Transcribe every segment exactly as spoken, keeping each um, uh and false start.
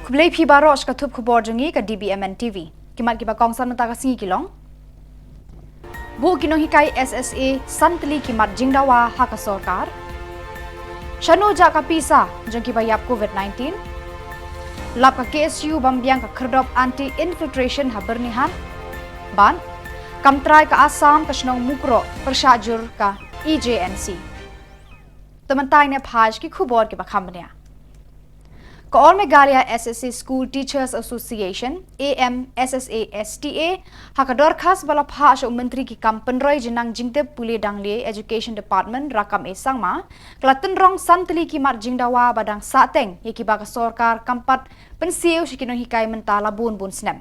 Khublei phi baroh sha ka thup khubor jong ngi ka D B M N T V. Ki mat kiba kongsan mynta ka sngi ki long: Buh ki nonghikai S S A san tylli ki mat jingdawa ha ka sorkar. Shano jah ka pisa jong kiba ïap COVID nineteen. Lap ka K S U ban biang ka khyrdop anti infiltration ha Byrnihat. Bad kam trai ka Assam ka shnong Mukroh pyrshah jur ka E J N C. Te mynta ngin ïa phai sha ki khubor kiba kham bniah. Ka All Meghalaya S S A School Teachers Association, A M S S A S T A, ha ka dorkhas ba la phah sha u Myntri ki kam pynroi jingnang jingtip pule danglieh Education Department, Rakkam A Sangma, ka la tynrong san tylli ki mat jingdawa ba dang sahteng ïa kiba ka sorkar kam pat pynsiew sha ki nonghikai mynta la bun bun snem.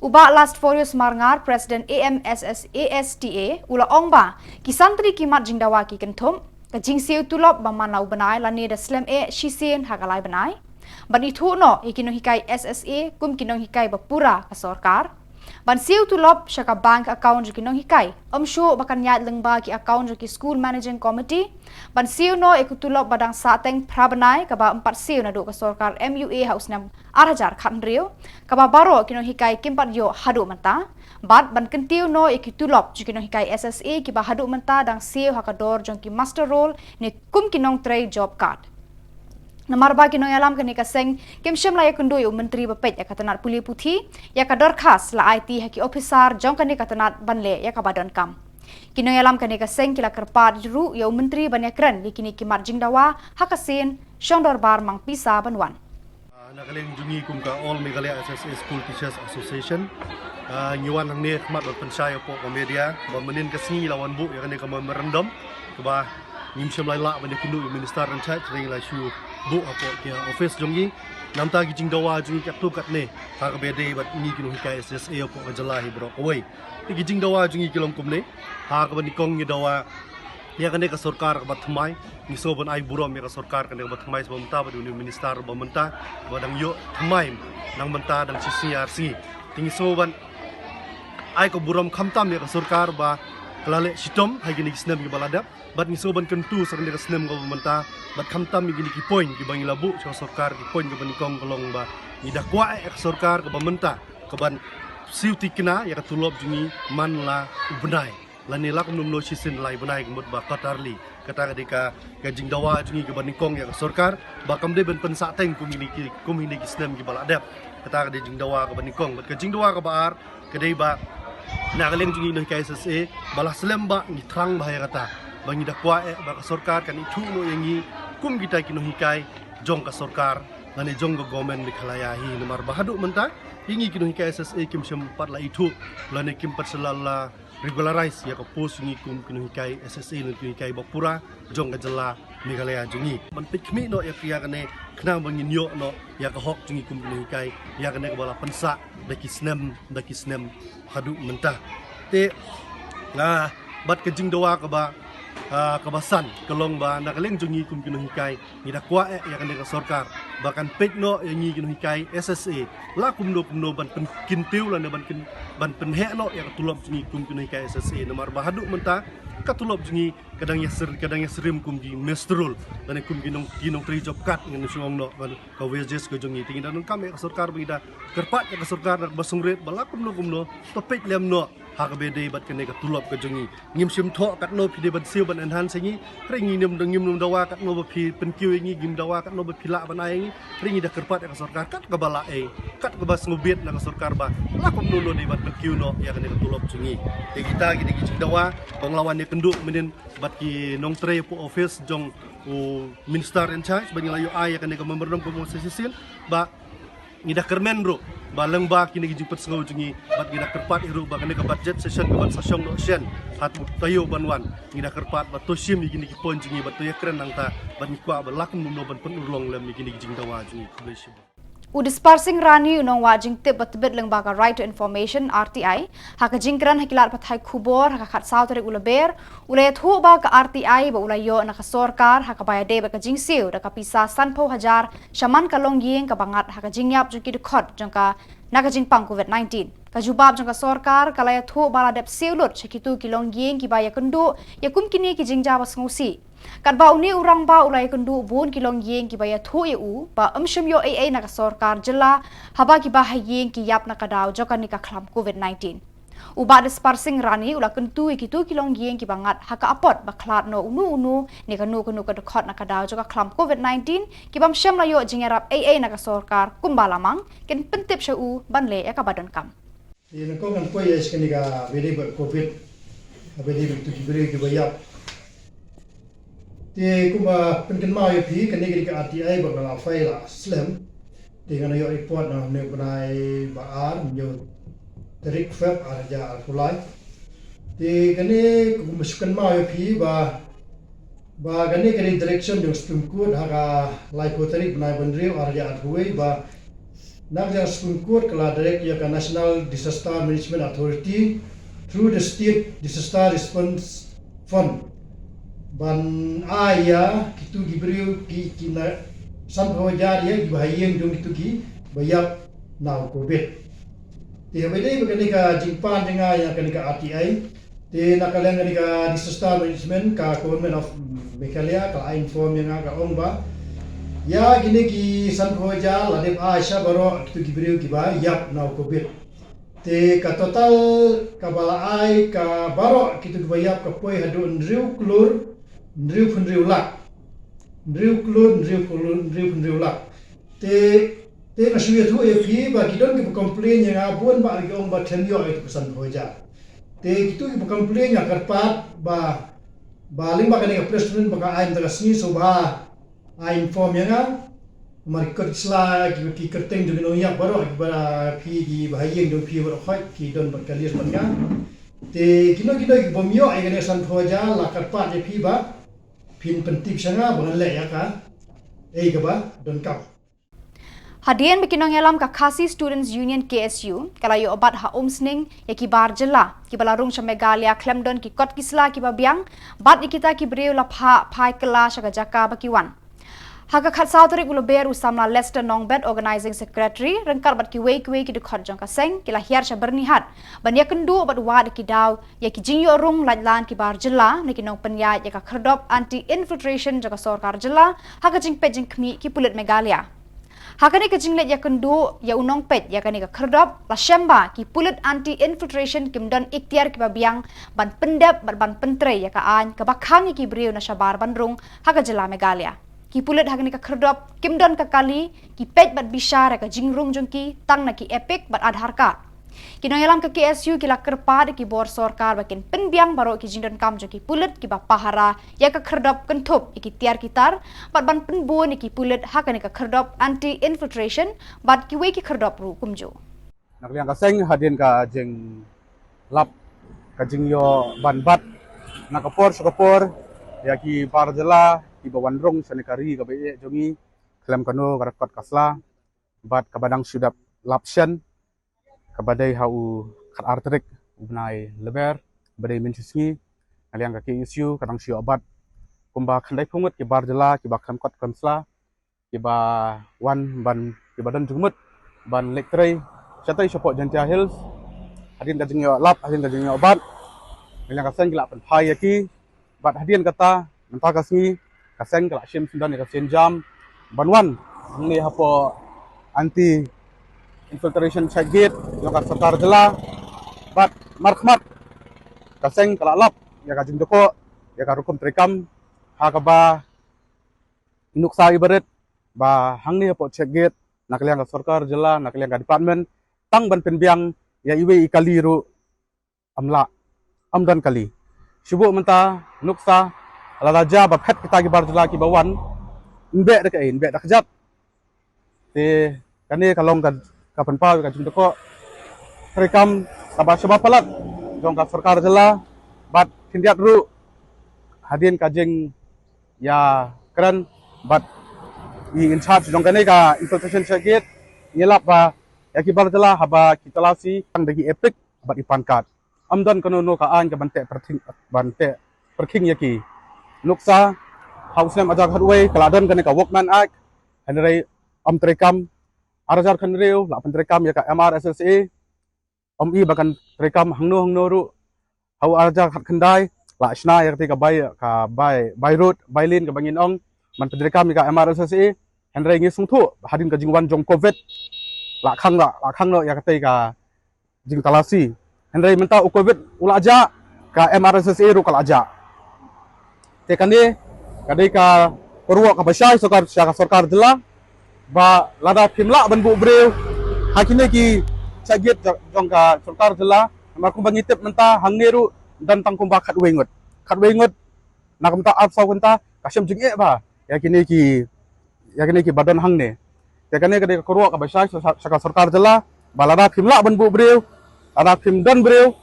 U Bah Lastforius Marngar, President A M S S A S T A, u la ong ba ki san tylli ki mat jingdawa ki kynthup ka jingsiew tulop ba man la u bnai lane da slem eh shisien ha ka lai bnai. Ban ithuh noh ïa ki nonghikai S S A kum ki nonghikai ba pura ka sorkar. Ban siew tulop sha ka bank account jong ki nonghikai, ym shuh ba kan ïaid lyngba ki account jong ki School Managing Committee. Ban siew noh ïa ki tulop ba dang sahteng phra bnai kaba ym pat siew naduh ka sorkar M U A ha u snem ar hajar khathynriew, kaba baroh ki nonghikai kim pat ïoh haduh mynta. Bad ban kyntiew noh ïa ki tulop jong ki nonghikai S S A kiba haduh mynta dang siew ha ka dor jong ki muster roll ne kum ki nongtrei job card. Namar ba ki nongïalam kane ka seng kim shym la ïakynduh ïa u Myntri ba peit ïa ka tnat pule puthi, ïa ka dorkhas la aiti ha ki ophisar jong kane ka tnat ban leh ïa kaba donkam. Ki nongïalam kane ka seng ki la kyrpad ruh ïa u Myntri ban ïakren ïa kine ki mat jingdawa ha ka sien shong dorbar mang pisa ban wan. Ah, na ka liang jong ngi kum ka All Meghalaya S S A School Teachers Association, ah, ngi wan hangne khmat ban pynshai hapoh ka media ba mynnin ka sngi la wan buh ïa kane ka memorandum kaba ngim shym la lah ban ïakynduh ïa u Minister in charge, hynrei la shu buh hapoh ki office jong ngi. Namar ki jingdawa jong ngi katto katne ha kaba ïadei bad ngi ki nonghikai S S A hapoh ka jylla hi baroh kawei. Te ki jingdawa jong ngi ki long kumne, ha kaba nyngkong ngi dawa ïa kane ka sorkar kaba thymmai. Ngi sngew ban ai burom ïa ka sorkar kane kaba thymmai sha ba mynta bad une u Minister ba mynta ba dang ïoh thymmai nang mynta dang shisngi ar sngi. Te ngi sngew ban ai ka burom khamtam ïa ka sorkar ba ka la leh shitom ha kine ki snem kiba la dep. Bad ngi sngew ban kyntu sa kane ka snem kaba mynta bad khamtam ïa kine ki point kiba ngi la buh sha ka sorkar. Ki point kaba nyngkong ka long ba ngi da kwah eh ïa ka sorkar kaba mynta kaban siew thikna ïa ka tulop jong ngi man la u bnai lane la kumno kumno shisien lai bnai ka mut ba quarterly. Kata ka dei ka, ka jingdawa jong ngi kaba nyngkong ïa ka sorkar ba kam dei ban pynsahteng kum kine ki, kum kine ki snem kiba la dep. Kata ka dei jingdawa kaba nyngkong. Bad ka jingdawa kaba ar ka dei ba na ka liang jong ngi nonghikai S S A ba la slem ba ngi thrang bha ïa kata ba ngi da kwah eh ba ka sorkar kan ithuh noh ïa ngi kum kita ki nonghikai jong ka sorkar lane jong ka government Meghalaya hi. Namar ba haduh mynta ïa ngi ki nonghikai S S A kim shym pat la ithuh lane kim pat shu la, la regularize ïa ka post jong ngi kum ki nonghikai S S A lane ki nonghikai ba pura jong ka jylla Meghalaya jong ngi. Ban peit khmih noh ïa ka, ïa kane khnang ba ngin ïoh noh ïa ka hok jong ngi kum ki nonghikai ïa kane kaba la pynsah da ki snem da ki snem haduh mynta. Te, ah, bad ka jingdawa kaba, ah, kaba san ka long ba na ka liang jong ngi kum ki nonghikai ngi da kwah eh ïa kane ka sorkar ba kan peit noh ïa ngi ki nonghikai S S A la kumno kumno ban pynkyntiew lane ban kyn, ban pynheh noh ïa ka tulop jong ngi kum ki nonghikai S S A. Namar ba haduh mynta ka tulop jong ngi ka dang ïa syriem, ka dang ïa syriem kum ki muster roll lane kum ki nong, ki nongtrei job card ngan shu ong noh ban ka wages ka jong ngi. Te ngi da donkam ïa ka sorkar ba ngi da kyrpad ïa ka sorkar da kaba sngewrit ba la kumno kumno to peit lem noh ha kaba ïadei bad kane ka tulop ka jong ngi. Ngim shym thoh katno phi dei ban siew ban enhance ïa ngi. Hynrei ngim, ngim dawa katno ba phi pynkiew ïa ngi, ngim dawa katno ba phi lah ban ai ïa ngi. Hynrei ngi da kyrpad ïa ka sorkar kat kaba lah ei, kat kaba sngewbit na ka sorkar ba la kumno kumno dei ban pynkiew noh ïa kane ka tulop jong ngi. Te kita ki dei ki jingdawa ba nga la wan ïakynduh mynnin bad ki nongtrei hapoh office jong u Minister in charge ba ngi la ïoh ai ïa kane ka memorandum kumba nga sa shisien ba ngi da kyrmen ruh ba lyngba kine ki jingpynsngew jong ngi bad ngi da kyrpad hi ruh ba kane ka budget session kaban sa shong noh shen ha u taïew ban wan, ngi da kyrpad ba to shim ïa kine ki point jong ngi bad to ïakren nangta bad ngi kwah ba la kumno kumno ban pynurlong lem ïa kine ki jingdawa jong ngi. Khublei shibun. U Dispar Singh Rani, u nongwad jingtip ba tbit lyngba ka Right to Information, R T I, ha ka jingkren ha ki lad pathai khubor ha ka khatsaw tarik u Lber, u la ïathuh ba ka R T I ba u la ïoh na ka sorkar ha kaba ïadei bad ka jingsiew da ka pisa sanphew hajar sha man ka longïing kaba ngat ha ka jingïap jong ki dkhot jong ka na ka jingpang COVID nineteen. Ka jubab jong ka sorkar ka la ïathuh ba la dep siew lut sha kito ki longïing kiba ïakynduh ïa kum kine ki jingjia ba sngewsih. Katba une u rangbah u la ïakynduh bun ki longïing kiba ïathuh ïa u ba ym shym ïoh ei ei na ka sorkar jylla haba kiba ha ïing ki ïap na ka daw jong kane ka khlam covid nineteen. U Bah Dispar Singh Rani u la kyntu ïa kitu ki longïing kiba ngat ha ka apot ba khlad noh uno uno ne kano kano ka dkhot na ka daw jong ka khlam covid nineteen, kibym shym la ïoh jingïarap ei ei na ka sorkar kumba la mang, kin pyntip sha u ban leh ïa kaba donkam. Te nyngkong ngan poi ïa kane kaba ïadei bad covid, kaba ïadei bad kitu ki briew kiba ïap. Te kumba pynkynmaw ïa phi, kane ka dei ka R T I ba nga la file la slem. Te nga la ïoh report na une u bnai ba ar, hynñiew tarik Feb ar hajar arphew lai. Te kane kumba shu kynmaw ïa phi ba, ba kane ka dei direction jong Supreme Court ha ka laiphew tarik bnai ba hynriew ar hajar arphew wei, ba na ka liang Supreme Court ka la direct ïa ka National Disaster Management Authority through the State Disaster Response Fund ban ai ïa kitu ki briew ki, ki na sanphew hajar ïa kiba ha ïing jong kitu kiba ïap na u covid. Te haba ïadei bad kane ka jingpan jong nga ïa kane ka R T I, te na ka liang kane ka Disaster Management ka Government of Meghalaya ka la inform ïa nga, ka ong ba ïa kine ki sanphew hajar la dep ai sha baroh kitu ki briew kiba ïap na u covid. Te ka total kaba la ai ka baroh kitu kiba ïap ka poi haduh hynriew klur hynriewphew hynriew lak. Hynriew klur hynriewphew, hynriewphew hynriew lak. Te, te nga shu ïathuh ïa phi ba ki don kiba complain ïa nga bun, ba ki ong ba khlem ïoh ïa kitu ki sanphew hajar. Te kitu kiba complain nga kyrpad ba, ba lyngba kane ka press release ba nga ai mynta ka sngi, sngewbha ai inform ïa nga. Namar ki kot ki sla, ki, ki kyrteng jong ki nongïap baroh, kiba phi, kiba ha ïing jong phi baroh khoit ki don bad ka list bad nga. Te kino kino kibym ïoh ïa kane ka sanphew hajar, la kyrpad ïa phi ba phin pyntip sha nga ba ngan leh ïa kaei kaba donkam. Hadien ba ki nongïalam ka Khasi Students Union, K S U, ka la ïoh bat ha Umsning ïa ki bar jylla kiba la rung sha Meghalaya khlem don ki kot ki sla kiba biang, bad ïa kita ki briew la phah phai kylla sha ka jaka ba ki wan. Ha ka khatsaw tarik u Lber, u samla Lester Nongbet, Organising Secretary, ryngkat bad kiwei kiwei ki dkhot jong ka seng, ki la hiar sha Byrnihat ban ïakynduh bad wad ïa ki daw ïa ki jingïoh rung laitlan ki bar jylla na ki nongpynïaid ïa ka khyrdop anti infiltration jong ka sorkar jylla ha ka jingpeit jingkhmih ki pulit Meghalaya. Ha kane ka jingleit ïakynduh ïa u nongpeit ïa kane ka khyrdop, la shem ba ki pulit anti infiltration kim don iktiar kiba biang ban pyndep bad ban pyntrei ïa ka aiñ kaba khang ïa ki briew na shabar ban rung ha ka jylla Meghalaya. Ki pulit ha kane ka khyrdop kim don ka kali, ki peit bad bishar ïa ka jingrung jong ki tang na ki EPIC bad Aadhaar card. Ki nongïalam ka K S U ki la kyrpad ïa ki bor sorkar ba kin pynbiang baroh ki jingdonkam jong ki pulit kiba pahara ïa ka khyrdop, kynthup ïa ki tiar ki tar bad ban pynbun ïa ki pulit ha kane ka khyrdop anti infiltration bad kiwei ki khyrdop ruh kumjuh. Na ka liang ka seng, hadien ka jinglap, ka jingïoh ban bat na ka por sha ka por ïa ki bar jylla kiba wan rung shane ka ri kaba ïeit jong ngi khlem kano ka rekod ka sla, bad kaba dang shu dep lap shen, kaba dei ha u khatar tarik u bnai Lber, ba dei mynshisngi, na ka liang ka K S U ka dang shu ïoh bat kumba khyndaiphew ngut ki bar jylla kiba khlem kot khlem sla kiba wan ban, kiba don jingmut ban leit trei shatei shapoh Jaintia Hills. Hadien ka jingïoh lap, hadien ka jingïoh bat, na ka liang ka seng ki la pynphai ïa ki. Bad hadien kata, mynta ka sngi, ka seng ka la shim syndon ïa ka sienjam ban wan hangne hapoh anti infiltration check gate jong ka sorkar jylla. Bad markhmat, ka seng ka la lap ïa ka jingdukok ïa ka rukom treikam ha kaba nuksa ibarit ba hangne hapoh check gate, na ka liang ka sorkar jylla, na ka liang ka department, tang ban pynbiang ïa iwei i kali ruh ym lah, ym don kali. Shu buh mynta nuksa, lada jia ba phet kita ki bar jylla kiba wan, ym beh da kaei, ym beh da kjat. Te kane ka long ka, ka pynpaw ïa ka jingdukok treikam kaba shaba palat jong ka sorkar jylla. Bad khyndiat ruh, hadien ka jingïakren bad i in charge jong kane ka infiltration check gate, ngi lap ba ïa ki bar jylla haba ki talasi tang da ki EPIC bad i PAN card. Ym don kano kano ka aiñ ka ban teh pyrkhing, ban teh pyrkhing ïa ki. Nuksa, ha u snem arhajar khatwei ka la don kane ka Workman Act, hynrei ym treikam. Arhajar khathynriew la pyntreikam ïa ka M R S S A, ym i ba kan treikam hangno hangno ruh. Ha u arhajar khatkhyndai la shna ïa katei ka bai, ka bai, bai road, bai lane kaba ngin ong, ban pyntreikam ïa ka M R S S A, hynrei ngi sngewthuh hadien ka jingwan jong covid, la khang la, la khang noh ïa katei ka jingtalasi. Hynrei mynta u covid u la jah, ka M R S S A ruh ka la jah. Te kane ka dei ka kyrwoh kaba shai sorkar, sha ka sorkar jylla, ba lada phim lah ban buh briew ha kine ki sha gate jong ka sorkar jylla, namar kumba ngi tip mynta hangne ruh don tang kumba khatwei ngut, khatwei ngut na ka bynta arphew saw kynta, ka shem jingeh bha ïa kine ki, ïa kine kiba don hangne. Te kane ka dei ka kyrwoh kaba shai sha, sha, sha ka sorkar jylla, ba lada phim lah ban buh briew, lada phim don briew,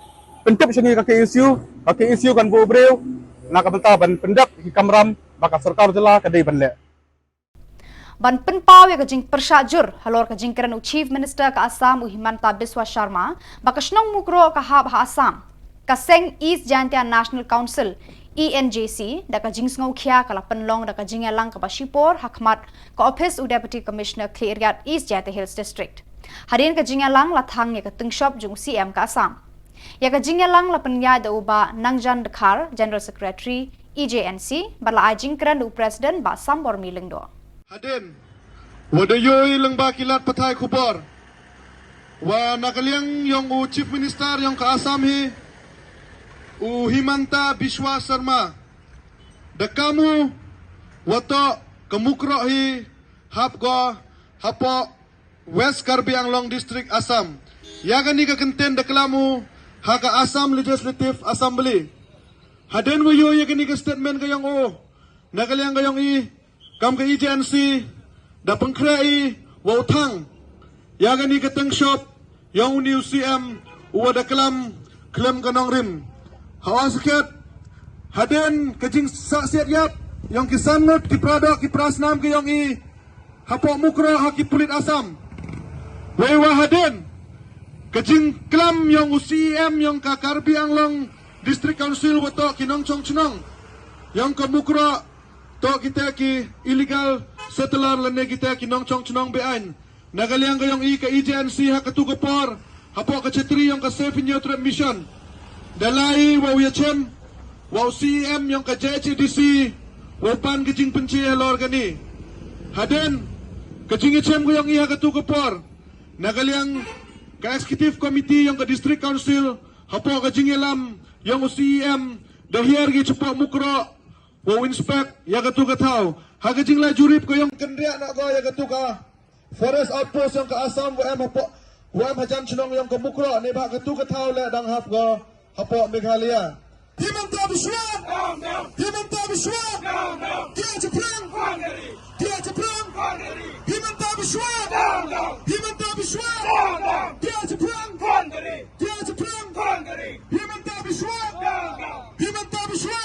pyntip sha ngi ka K S U, ka K S U kan buh briew na ka bynta ban pyndep ki kamram ba ka sorkar jylla ka dei ban leh. Ban pynpaw ïa ka jingpyrshah jur halor ka jingkren u Chief Minister ka Assam u Himanta Biswa Sharma ba ka shnong Mukroh ka hap ha Assam, ka seng East Jaintia National Council, E N J C, da ka jingsngewkhia ka la pynlong da ka jingïalang kaba shipor ha khmat ka ophis u Deputy Commissioner Khliehriat, East Jaintia Hills District. Hadien ka jingïalang la thang ïa ka tyngshop jong u C M ka Assam. Ïa ka jingïalang la pynïaid da u Bah Nangjan Dkhar, General Secretary, E J N C, bad la ai jingkren da u President Bah Sambormi Lyngdoh. Hadien wa da ïohi lyngba ki lad pathai khubor wa na ka liang yong u Chief Minister yong ka Assam hi, u Himanta Biswa Sharma, da kam u wa toh ka Mukroh hi hap ko hapoh West Karbi Anglong District, Assam. Ïa kane ka kyntien da klam u ha ka Assam Legislative Assembly. Hadien wa ïohi ïa kane ka statement ka yong u, na ka liang ka yong i, kam ka E J N C, da pynkhreh i wa u thang ïa kane ka tyngshop yong une u C M u wa da klam khlem ka nongrim. Hawa sakhet, hadien ka jingsahsiat ïap yong ki san ngut ki para doh ki para snam ka yong i hapoh Mukroh ha ki pulit Assam. Wei wa hadien ka jingklam yong u C E M yong ka Karbi Anglong District Council wa toh ki nongchong chnong yong ka Mukroh, toh kita ki illegal settler lane kita ki nongchong chnong be-aiñ. Na ka liang ka yong i, ka E J N C ha katu ka por, hapoh ka chatri yong ka Save Hynñiewtrep Mission, da la ai wa u ïachem wa u C E M yong ka J H A D C wa u pan ka jingpynche halor kane. Hadien ka jingïachem ka yong i ha katu ka por, na ka liang ka Executive Committee yong ka District Council, hapoh ka jingïalam yong u C E M, da hiar ki chapoh Mukroh wa u inspect ïa katu ka thaw. Ha ka jinglai jurip ka yong, kynriah noh ko ïa katu ka Forest Outpost yong ka Assam wa em hapoh, wa em hajan chnong yong ka Mukroh, neibhah katu ka thaw leh dang hap ko hapoh Meghalaya. Himanta Biswa! Himanta Biswa! Dia Chaprang! Dia Chaprang! Himanta Biswa! Himanta Biswa! Dia Chaprang! Dia Chaprang! Himanta Biswa! Himanta Biswa!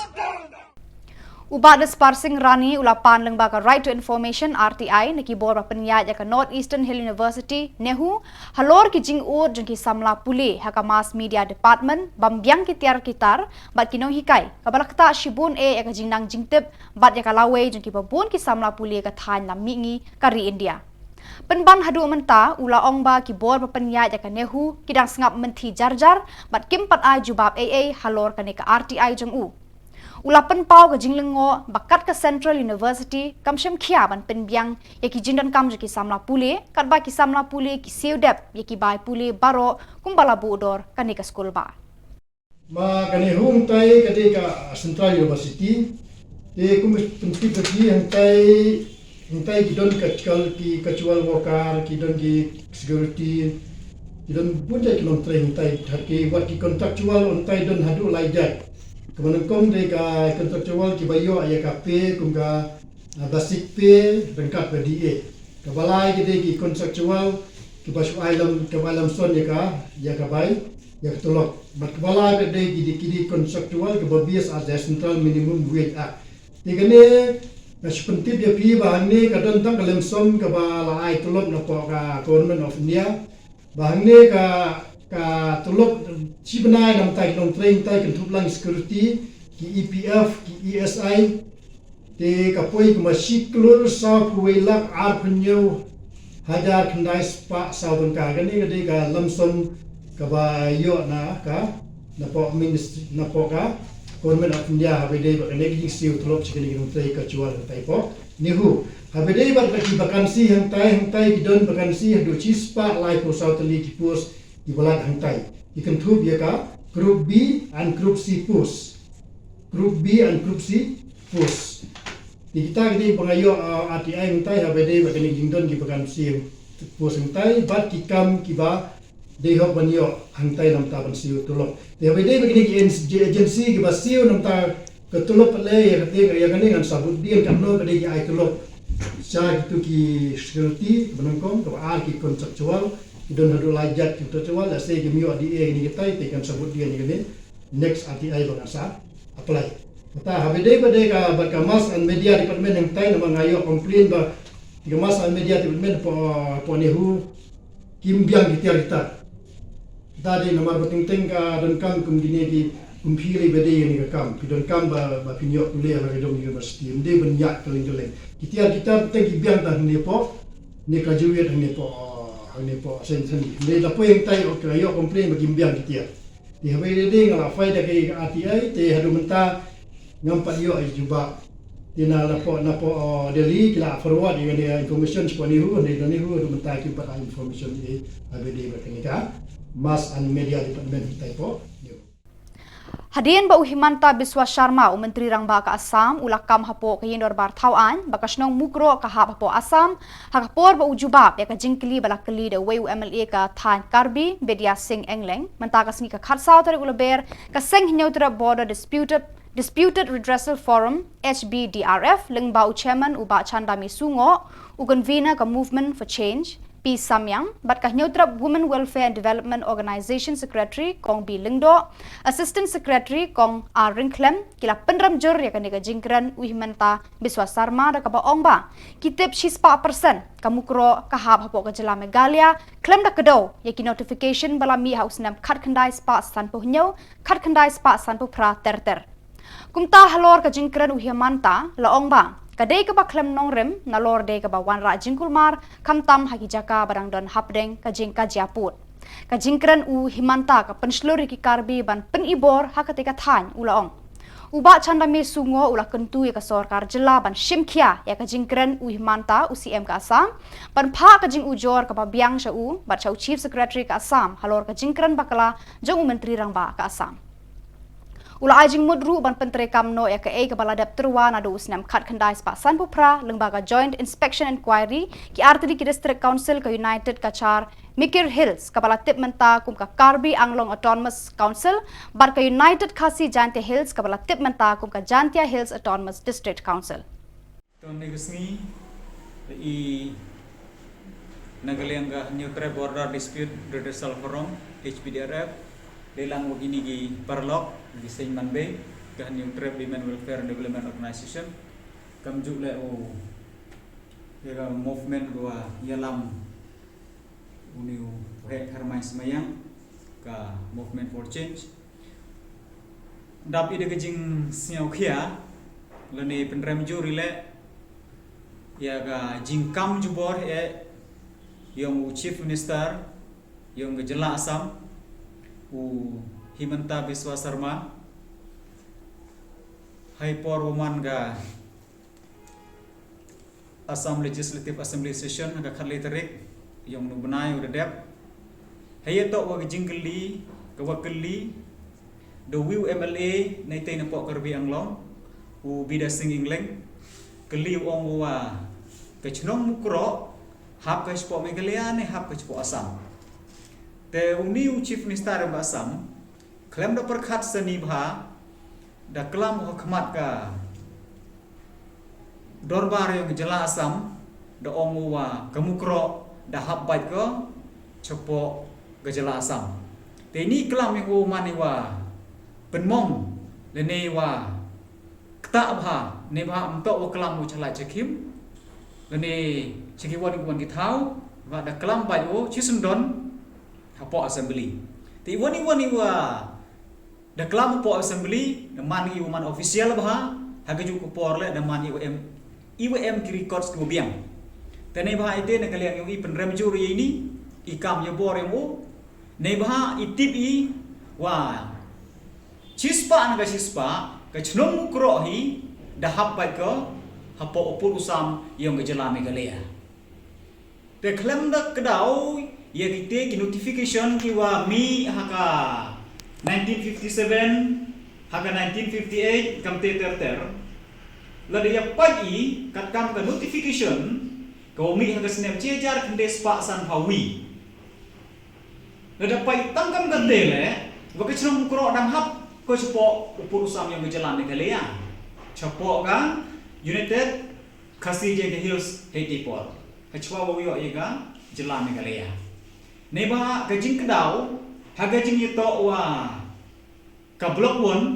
U Bah Dispar Singh Rani u la pan lyngba ka Right to Information, R T I, na ki bor ba pynïaid ïa ka North Eastern Hill University, NEHU, halor ki jingud jong ki samla pule ha ka Mass Media Department, bym biang ki tiar ki tar bad ki nonghikai, kaba la ktah shibun eh ïa ka jingnang jingtip bad ïa ka lawei jong kiba bun ki samla pule ka thaiñ lam mihngi ka ri India. Pynban haduh mynta, u la ong ba ki bor ba pynïaid ïa ka NEHU ki dang sngap mynthi jar jar bad kim pat ai jubab ei ei halor kane ka R T I jong u. U la pynpaw ka jinglyngngoh ba kat ka Central University kam shym khia ban pynbiang ïa ki jingdonkam jong ki samla pule, katba ki samla pule ki siew dep ïa ki bai pule baroh kumba la buh dor kane ka skul bah. Ma ka NEHU hangtai ka dei ka Central University. Te kum pyntip ka ki hangtai, hangtai ki don ka casual, ki casual worker, ki don ki security, ki don bun jait ki nongtrei hangtai, ha ki wat ki contractual hangtai don haduh lai jait. Kaba nyngkong dei ka contractual kiba ïoh ïa ka pay kum ka, ah, basic pay ryngkat ka D A. Kaba lai ka dei ki contractual kiba shu ai lam, kaba ai lam son ïa ka, ïa ka bai, ïa ka tulop. Bad kaba lai ka dei ki dei, ki dei contractual kiba base as the Central Minimum Wage Act. Te kane nga shu pyntip ïa phi ba hangne ka don tang ka lam son kaba la ai tulop napoh ka Government of India. Ba hangne ka, ka tulop shi bnai namar ki nongtrei hangtai, kynthup lang security, ki E P F, ki E S I. Te ka poi kumba shi klur sawphew wei lak arphew hynñiew hajar khyndai spah saw tyngka. Kane ka dei ka lam son kaba ïoh na ka, napoh ministry, napoh ka Government of India haba ïadei bad kane ka jingsiew tulop sha kine ki nongtrei cultural hangtai hapoh NEHU. Haba ïadei bad ki vacancy hangtai, hangtai ki don vacancy haduh shispah laiphew saw tylli ki post kiba lait hangtai. Ki kynthup ïa ka Group B and Group C post. Group B and Group C post. Te kita ki dei ba nga ïoh, ah, R T I hangtai haba ïadei bad kine ki jingdon ki vacancy post hangtai bad ki kam kiba dei hok ban ïoh hangtai namar ban siew tulop. Te haba ïadei bad kine ki agency kiba siew namar ka tulop pat lei, ïa kane, ïa kane ngan sa bud dien, katno ka dei ki ai tulop sha kito ki security kaba nyngkong, kaba ar ki contractual, ki don haduh lai jait ki contractual, lehse kim ïoh D A kine kitai, te kan sa bud dien ïa kane next R T I ba ngan sa apply. Kata haba ïadei bad ka, bad ka Mass and Media Department hangtai, namar nga ïoh complain ba ka Mass and Media Department hapoh, hapoh NEHU kim biang ki tiar ki tar. Kata dei namar ba teng teng ka donkam kum kine ki, kum phi lei ba dei ïa kane ka kam, phi donkam ba, ba phin ïoh pule ha la ka jong university, ym dei ban ïaid kylleng kylleng. Ki tiar ki tar teng ki biang tang hangne hapoh, ne ka jingïaid hangne hapoh, hangne hapoh Saint Anthony. Ym dei, da poi hangtai, okay, ïoh complain ba kim biang ki tiar. Te haba ïadei nga la file da ka R T I, te haduh mynta ngam pat ïoh ïa ka jubab. Te na, napoh, napoh, uh, Delhi ki la forward ïa kane information shapoh NEHU, ne da NEHU haduh mynta kim pat ai information ïa haba ïadei bad kane ka Mass and Media Department hangtai hapoh NEHU. Hadien ba u Himanta Biswa Sharma, u Myntri Rangbah ka Assam, u la kam hapoh ka Ïing Dorbar Thaw Aiñ ba ka shnong Mukroh ka hap hapoh Assam, ha ka por ba u jubab ïa ka jingkylli ba la kylli da uwei u M L A ka thaiñ Karbi, Bidya Singh Engleng, mynta ka sngi ka khatsaw tarik u Lber, ka Seng Hynñiewtrep Border Disputed, Disputed Redressal Forum, H B D R F, lyngba u chairman u Bah Chandame Sungoh, u convener ka Movement for Change, P Samyang, bad ka Hynñiewtrep Women Welfare and Development Organisation Secretary, Kong B Lyngdoh, Assistant Secretary, Kong R Ryngkhlem, ki la pynrem jur ïa kane ka jingkren u Himanta Biswa Sarma da kaba ong ba ki tip shispah percent ka Mukroh ka hap hapoh ka jylla Meghalaya khlem da kdew ïa ki notification ba la mih ha u snem khatkhyndai spah sanphew hynñiew, khatkhyndai spah sanphew phra ter ter. Kumta halor ka jingkren u Himanta la ong ba ka dei kaba khlem nongrim nalor dei kaba wanrah jingkulmar khamtam ha ki jaka ba dang don hapdeng ka jingkajia pud. Ka jingkren u Himanta ka pynshlur ïa ki Karbi ban pynibor ha katei ka thaiñ, u la ong. U Bah Chandame Sungoh u la kyntu ïa ka sorkar jylla ban shim khia ïa ka jingkren u Himanta, u C M ka Assam, ban phah ka jingujor kaba biang sha u bad sha u Chief Secretary ka Assam halor ka jingkren bakla jong u Myntri Rangbah ka Assam. U la ai jingmut ruh ban pyntreikam noh ïa kaei kaba la dep tyrwa naduh u snem khatkhyndai spah sanphew phra lyngba ka Joint Inspection Inquiry, ki artylli ki District Council, ka United Cachar Mikir Hills kaba la tip mynta kum ka Karbi Anglong Autonomous Council bad ka United Khasi Jaintia Hills kaba la tip mynta kum ka Jaintia Hills Autonomous District Council. To, kane ka sngi i na ka liang ka Hynñiewtrep Border Dispute Redressal Forum, H B D R F, dei lang bad kine ki paralok, ki seng manbei ka Hynñiewtrep Women Welfare and Development Organisation. Kumjuh leh u ïa ka movement ba ïalam une u heh tharmai smayang ka Movement for Change. Dap i da ka jingsngewkhia lane pynrem jur i leh ïa ka jingkam jubor eh ïong u Chief Minister ïong ka jylla Assam, u Himanta Biswa Sarma, ha i por ba man ka Assam Legislative Assembly Session ha ka khatlai tarik ïong u bnai u da dep. Hei ïa toh wa ka jingkylli, ka wa kylli da uwei u M L A na itei na poh Karbi Anglong, u Bidya Singh Engleng, kylli u ong wa ka chnong Mukroh hap ka shapoh Meghalaya ne hap ka shapoh Assam. Te une u Chief Minister ka Assam khlem da pyrkhat sani bha da klam ha khmat ka dorbar ïong ka jylla Assam, da ong u wa ka Mukroh da hap bad ka shapoh ka jylla Assam. Te ine i klam ïong u man i wa pynmong lane wa ktah bha, ne bha ym toh wa klam u cha lait cha khim lane cha ki wan ki wan ki thaw, wa da klam bad u shisyndon hapoh Assembly. Te i wan i wan i wa da klam hapoh Assembly, da man i wa man official bha, ha kajuh ka por leh da man i wa em, i wa em ki records ki wa biang. Te neibhah ite na ka liang ïong i pynrem jur ïa ine i kam ïa bor ïong u, neibhah i tip i wa shispah na ka shispah, ka chnong Mukroh hi da hap bad ka hapoh u pud u sam yong ka jylla Meghalaya. Te khlem da kdaw ïa kite ki notification ki wa mih ha ka nineteen fifty-seven, ha ka nineteen fifty-eight, kam te ter ter. Lada ïa peit i katkam ka notification ka wa mih ha ka snem shi hajar khyndai spah san phaw wi. Lada peit tang kam kate le, wa ka chnong Mukroh dang hap ko shapoh u pud u sam yong ka jylla Meghalaya, shapoh ka United Khasi Jaintia Hills, hei te por hashwa wa u ïoh ïa ka jylla Meghalaya. Neibhah ka jingkdaw ha ka jingïatoh wa ka Block One,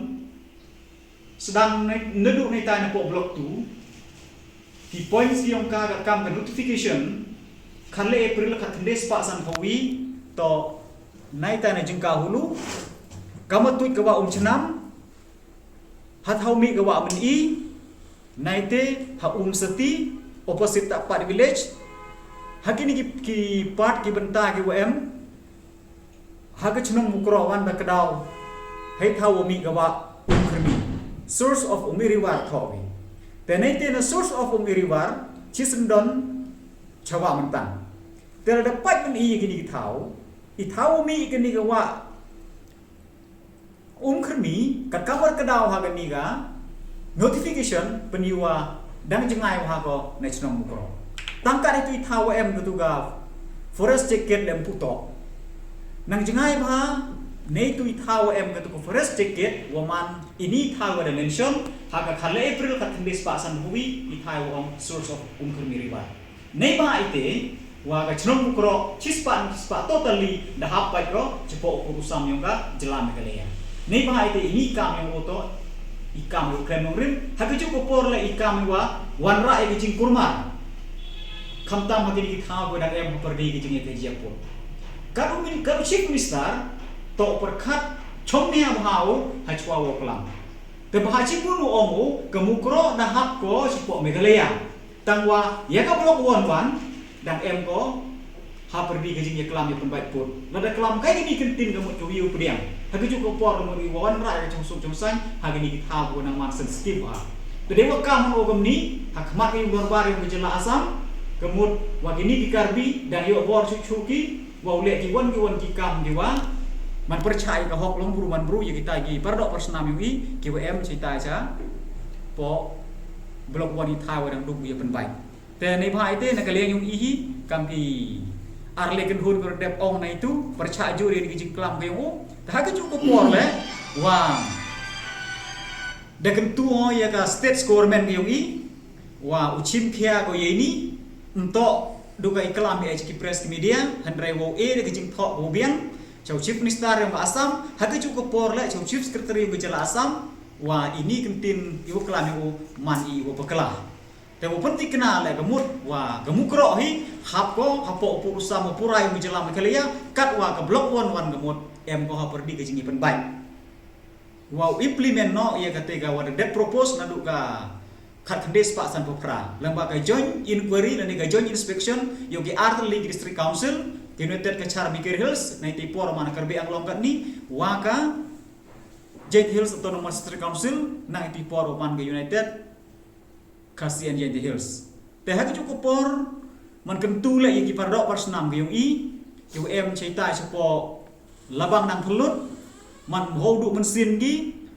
sdang naduh neitai napoh Block Two, ki points ki yong ka katkam ka notification, khatle April khatkhyndai spah san phaw wi, to neitai na jingka hulu, ka matuid ka wa Umchnam, ha thaw mih ka wa Mani, neite ha Umsati, opposite Tadpat Village. Ha kini ki, ki part ki bynta ki wa em ha ka chnong Mukroh wan da kdaw hei thaw wa mih ka wa Umkhrmi, source of Umi River thoh wi. Te neite na source of Umi River shi syndon cha wa mynta. Te lada peit Mani ïa kini ki thaw, i thaw wa mih kini ka wa Umkhrmi, katkam wa kdaw ha kani ka notification, pynïoh wa dang jngai wa ha ko na chnong Mukroh. Tang ka neitu i thaw wa em katu ka forest check gate lem puto. Nang jngai wa neitu i thaw wa em katu ka forest check gate, wa man ini i thaw wa da mention ha ka khatle April khatkhyndai spah san phaw wi, i thaw wa ong source of Umkhrmi River. Neibhah ite wa ka chnong Mukroh shispah na shispah totally da hap bad ko shapoh u pud u sam yong ka jylla Meghalaya. Neibhah ite ini i kam yong u to i kam u khlem nongrim, ha kajuh ka por le i kam wa wanrah ïa ka jingkurmar, khamtam ha kini ki thaw ko dang em ha pyrdi ka jingïakajia pud. Ka u min, ka u Chief Minister to pyrkhat chong ne ha bha u hashwa wa klam. Te bha chi pun u ong u ka Mukroh da hap ko shapoh Meghalaya. Tang wa ïa ka Block One wan dang em ko ha pyrdi ka jingïaklam ïa pynbait pud. Lada klam kai kini ki ktien ka mut ka wi u pdiang, ha kajuh ka por mut i wa wanrah ïa ka chongsuk chongsaiñ ha kini ki thaw ko nang man sensitive ha. Te dei wa kam u kumni ha khmat ka yung dorbar yong ka jylla Assam, ka mut wa kini ki Karbi dang ïoh bor shuh shuh ki, wa u leh ki wan ki wan ki kam ki wa man pyrshah ïa ka hok long bru man bru ïa kita ki paradoh parsnam yong i ki wa em chita cha poh Block One i thaw wa dang duk ïa pynbait. Te neibhah ite na ka liang yong i hi kam ki ar le kynhun ko dep ong na itu pyrshah jur ïa ki jingklam ka yong u. Te ha kajuh ka por le wa da kyntu ïa ka state government ka yong i wa u chim khia ko ïa ini, nto du ka i klam ïa ki press ki media, hynrei wa u e da ka jingthoh ko biang cha u Chief Minister yong ka Assam, ha kajuh ka por le cha u Chief Secretary yong ka jylla Assam, wa ini ki ktien i wa klam ïa u man i wa bakla. Te wa pynthikna le ka mut wa ka Mukroh hi hap ko hapoh u pud u sam wa pura yong ka jylla Meghalaya, kat wa ka Block One wan ka mut em ko ha pyrdi ka jingïapynbait. Wa u implement noh ïa kata ka wa da dep propose naduh ka khatkhyndai spah san phew phra lyngba ka joint inquiry lane ka joint inspection yong ki artylli ki district council, ka United Cachar Mikir Hills na iti por man Karbi Anglong katni, wa ka Jaintia Hills Autonomous District Council na iti por man ka United Khasi and Jaintia Hills. Te ha kajuh ka por man kyntu le ïa ki paradoh parsnam ka yong i, ki wa em chita shapoh Labang Nangphyllut, man bhau duh mynsiem ki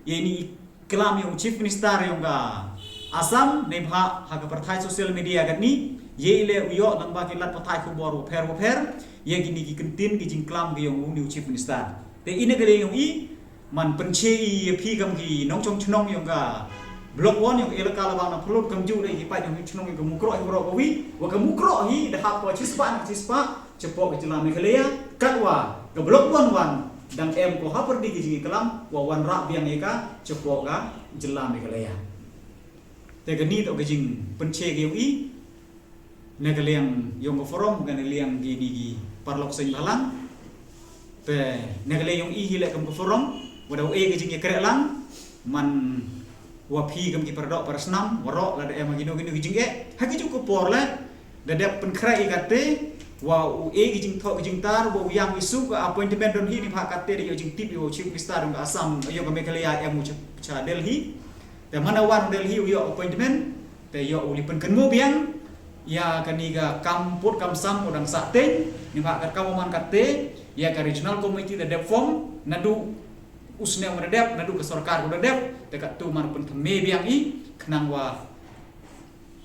ïa ini i klam yong u Chief Minister yong ka Assam, neibhah ha ka pyrthai social media katni ïa i le u ïoh lyngba ki lad pathai khubor wa pher wa pher ïa kini ki ktien ki jingklam ki yong u ni u Chief Minister. Te ine ka le yong i man pynche i ïa phi kam ki nongchong chnong yong ka Block One yong ka elaka Labang Nangphyllut, kamjuh da i ki paid nongchong chnong yong ka Mukroh hi baroh kawi, wa ka Mukroh hi da hap ko chispah na chispah chapoh ka jylla Meghalaya, kat wa ka Block One wan dang em ko ha pyrdi ka jingïaklam wa wanrah biang ïa ka chapoh ka jylla Meghalaya. Te kani to ka jingpynche ka yong i na ka liang yong ka forum, ka na liang kini ki paralok seng bhalang. Te na ka liang yong i hi le kam ka forum, wa da u e ka jingïakren lang man wa phi kam ki paradoh parasnam waroh lada em ha kino kino ki jingeh ha kajuh ka por le da dep pynkhreh i kate Wa u e ki jingthoh ki jingtar, wa u ïang issue ka appointment don hi. Ni pha katte da ïoh jingtip ïa u Chief Minister don ka Assam, ïoh ka Meghalaya em u cha, cha Delhi. Te man u wan Delhi u ïoh appointment, te ïoh u li pynkynmaw biang ïa kani ka kam put kam sam u dang sah teng. Ni pha kat kam man katte, ïa ka regional committee da dep form, naduh u snem u da dep, naduh ka sorkar u da dep, te katto man u pynthymmai biang i, khnang wa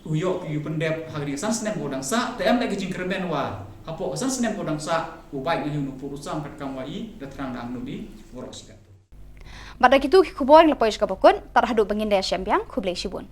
u ïoh ki u pyndep ha kani ka san snem u dang sah. Te em da ki jingkyrmen wa hapoh ka san snem u dang sah u bait na hi u nongput u sam, kat kam wa i da thrang da angnud i, waroh shi katto. Bad da kitu ki khubor ngi la poi sha kaba kut, tad haduh ban ïa shem biang, khublei shibun.